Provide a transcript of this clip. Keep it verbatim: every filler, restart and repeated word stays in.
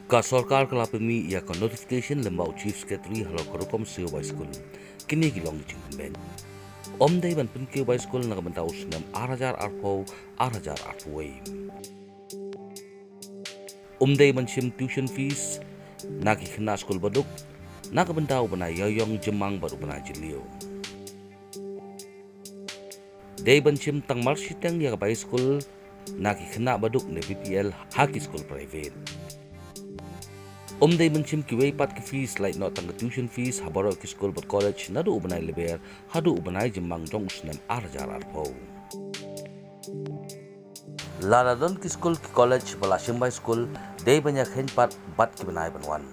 Ka sorkar ka la pynmih ïa ka notification lyngba u Chief Secretary halor ka rukom siew bai skul. Kine ki long ki jingpynbeit. Ym dei ban pynkiew bai skul na ka bynta u snem ar hajar arphew, ar hajar arphew wei. Ym dei ban shim tuition fees na ki khynnah skul baduk na ka bynta u bnai Ïaïong, Jymmang bad u bnai Jylliew. Dei ban shim tang marshiteng ïa ka bai skul na ki khynnah baduk ne B P L ha ki skul private. Ym dei ban shim kiwei pat ki fees, lait noh tang ka tuition fees ha baroh ki skul bad college naduh u bnai Lber haduh u bnai Jymmang jong u snem ar hajar arphew. Lada don ki skul ki college ba la shim bai skul, dei ban ïakheiñ pat bad ki bnai ban wan.